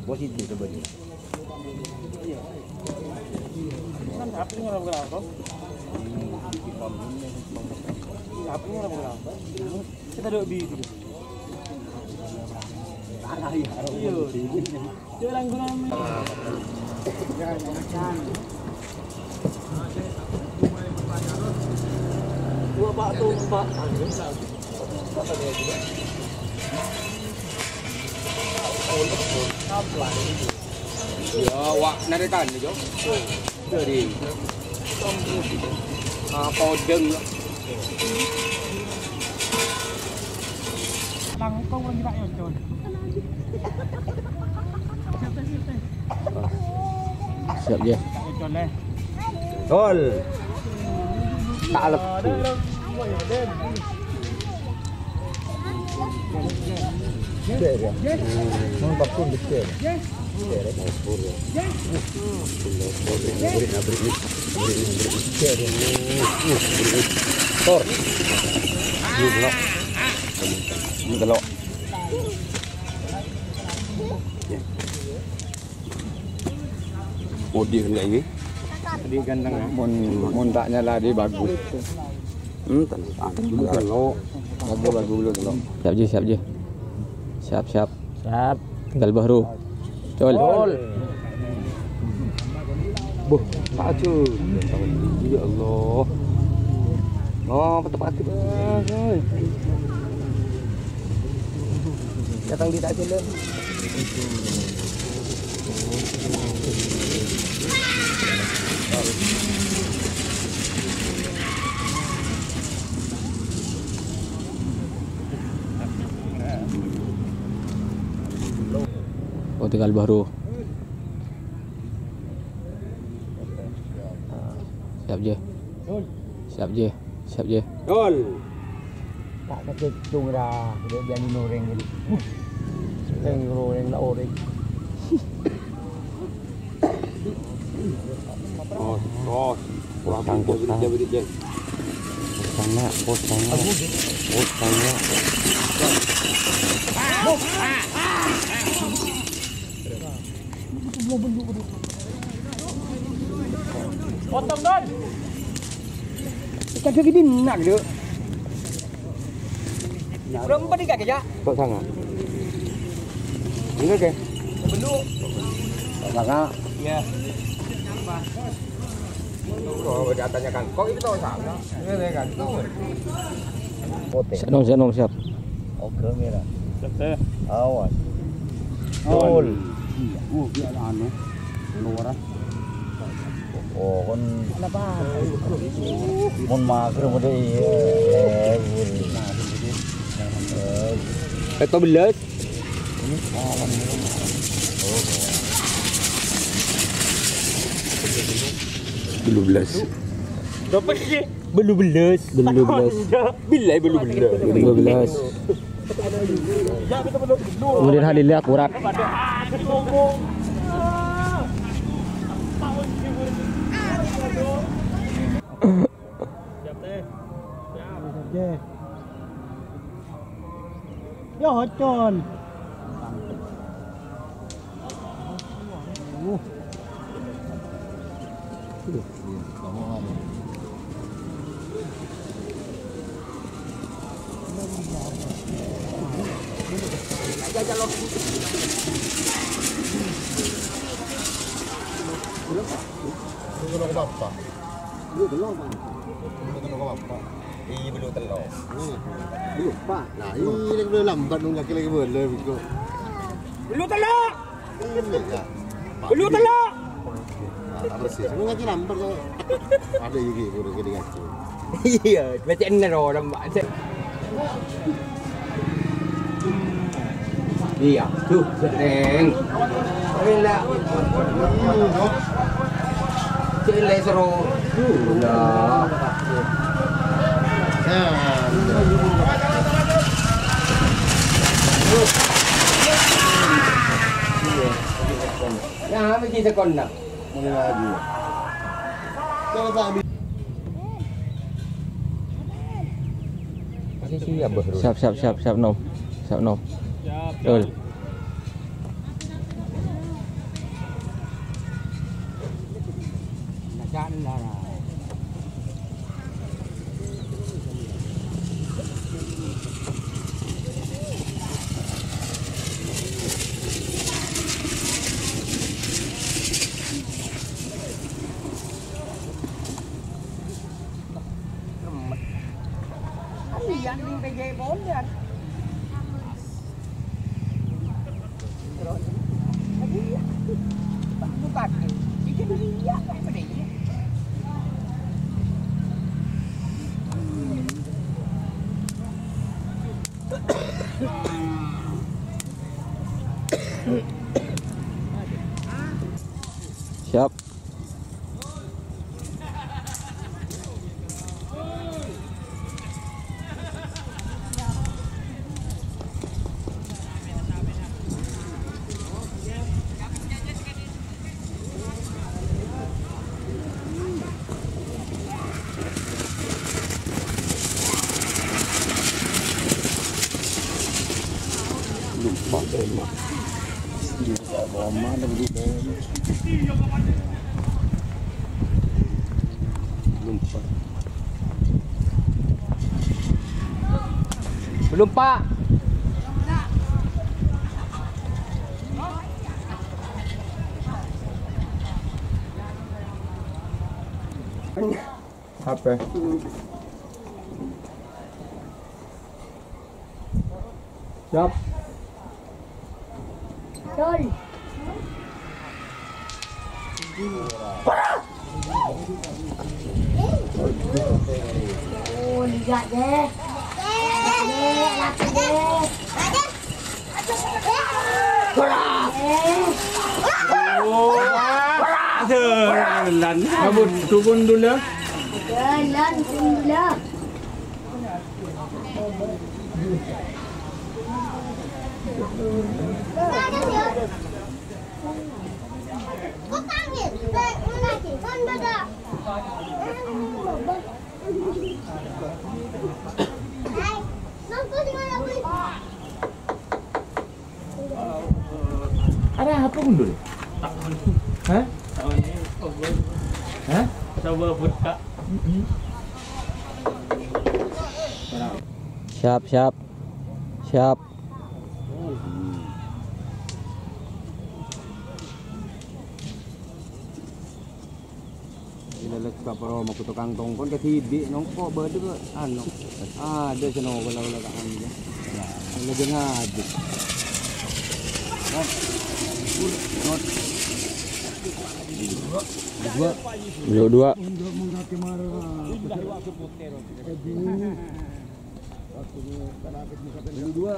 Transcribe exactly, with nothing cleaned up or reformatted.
Positif sebenarnya. Kita duduk di sini. Iya. Dua, Pak, tuh, Pak. Ya, wak, narekan, Jo. Dari apa odeng? Langkong orang kita, ya, Con. Siap, ya. Con, eh. Gol. Tak lebu. Cek, ya. Nang bakun dicek. Tor. Ini delok. Ini delok. Podi kena ini. Podi ganteng, ya. Mun, mun tak nyala di bagus. Hmm, tenang. Dulu delok. Bagus, bagus dulu delok. Siap, Ji, siap, Ji. Siap, siap. Siap. Tinggal Bahru. Col. Col. Buh, Pak Cul. Ya Allah. Oh, tepat. Datang di tak jalan. Oh, tinggal Bahru. Siap, Ji. Siap, Ji. Siap, Ji. Gol. Tak kececung ra, udah jadi noreng gitu. Seng noreng la oreng. Oh, oh. Wah, Kang, beri, Kang. Beri, beri, beri. Sana, oh, sana. Oh, sana. Potong, Don. Kagak gini nak, Dok. Berapa di kaki, ya? Kok sangat? Ini, oke. Belum. Kok sangat? Iya. Oh, katanya kan, kok itu tahu sama? Iya, iya, kan. Tahu. Putih. Siap, nom, siap, nom, siap. Oke, merah. Siap, saya. Awas. Awas. Gol. Iya, oh, dia ada anu. Anu, orang. Oh, kon. Mon mager, mode iya. Eh, gol. Eh, to belas. Belum belas. Berapa sih? Belum belas. Belum belas. Bilai belum belas. Belum belas. Kemudian hasilnya akurat. Siap, teh. Siap. Yo, Con. Belum, Pak. Belum, belum, Pak. Belum, belum, Pak. Iya, belum tello. Belum, Pak. Nah, ini lagi belum lambat, nung lagi, lagi belum, biko. Belum tello. Iya, ya. Belum tello. Nah, tak bersih. Nung lagi lambat, kok. Ada ini, baru gini, ngaco. Iya, baca bener orang, Pak. Iya, tuh, sering. Rela. Cek le sero. Duh, lah. Nah. Ya, apa sih sekon, nak? Mulai lagi. Masih siap, Bro. Siap, siap, siap, siap, nom. Siap, no. Ul. Remet. Kan liyan ning P J pon, ya. Terus, tadi ya, Pak Bupati, bikin liyan, Pak Bupati. Siap. Lupa deh, Mak. Iya, Mak. Mana dulu deh? Lupa. Belum, Pak. Apa? Siap. Betul. Oh, lihat deh. Lihat deh, lihat deh. Jalan. Kabut, turun dulu. Jalan, turun dulu. Arapa, Gundul? Hah? Hah? Coba buka. Mm-mm. Siap, siap. Siap. Ila lekka poro maku tukang tongkon ka tibi nongko bade ke anu. Ada seno wala-wala ka anu. Lagi ngadu. Dua. Dua. Dua.